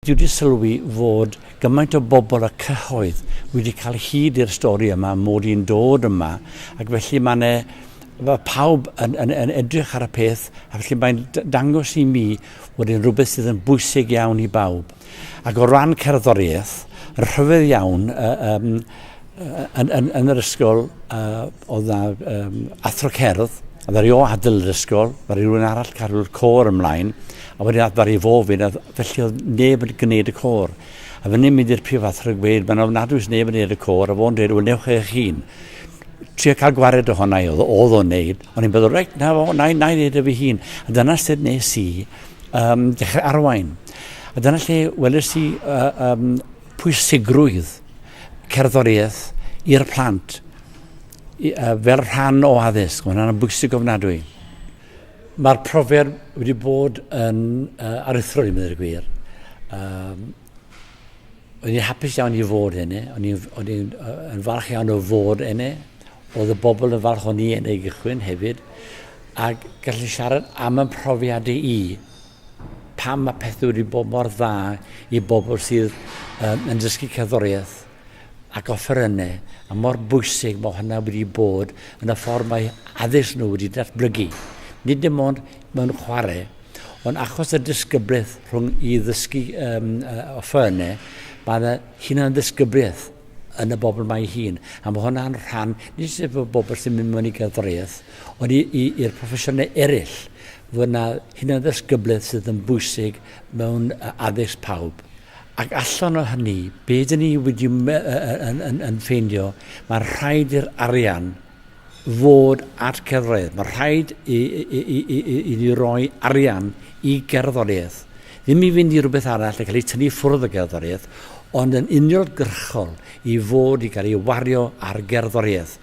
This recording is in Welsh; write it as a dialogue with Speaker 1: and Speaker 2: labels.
Speaker 1: Dwi wedi sylwi fod gymaint o bobl y cyhoedd wedi cael hyd i'r stori yma mod i'n dod yma ac felly mae 'ne mae pawb yn, yn, yn edrych ar y peth a felly mae'n dangos i mi fod e'n rhywbeth sydd yn bwysig iawn i bawb. Ac o ran cerddoriaeth, yn rhyfedd iawn, uh, um, yn, yn, yn yr ysgol uh, oedd na um, athro cerdd, a ddaru o adael yr ysgol, ddaru rhywun arall cadw'r côr ymlaen, a wedyn ddaru fo fynd, a felly oedd neb yn gwneud y côr. A fyny mynd i'r prif athro gweud, mae'n ofnadwy neb yn gwneud y côr, a fo'n dweud, wel, newch eich hun. Trio cael gwared ohona i oedd, oedd o'n neud, o'n i'n meddwl, reit, na fo, na, na i wneud e fy hun. A dyna sut nes i um, dechrau arwain. A dyna lle weles i uh, um, pwysigrwydd cerddoriaeth i'r plant i, uh, fel rhan o addysg. Mae hwnna'n bwysig ofnadwy. Mae'r profiad wedi bod yn uh, aruthrol i meddwl y gwir. Um, o'n i'n hapus iawn i fod hynny, o'n i'n o'n i'n yn falch iawn o fod hynny. Oedd y bobl yn falch o'n i yn ei gychwyn hefyd. A gallu siarad am y profiadau i pam mae pethau wedi bod mor dda i bobl sydd um, yn dysgu cerddoriaeth ac offerynnau, a mor bwysig mae hynna wedi bod yn y ffordd mae addysg nhw wedi datblygu. Nid dim ond mewn chwarae, ond achos y disgyblaeth rhwng i ddysgu um, offerynnau, mae yna hunan ddisgyblaeth yn y bobl mae hun. A mae hwnna'n rhan, nid jyst efo bobl sy'n mynd mewn i gerddoriaeth, ond i'r proffesiynau eraill, fod yna hunan-ddisgyblaeth sydd yn bwysig mewn addysg pawb. Ac allan o hynny, be dyn ni wedi yn, yn, yn, yn ffeindio, mae'n rhaid i'r arian fod at cerddoriaeth. Mae'n rhaid i, i, i, i, i, i ni roi arian i gerddoriaeth. Ddim i fynd i rhywbeth arall a cael ei tynnu ffwrdd o gerddoriaeth, ond yn uniongyrchol i fod i gael ei wario ar gerddoriaeth.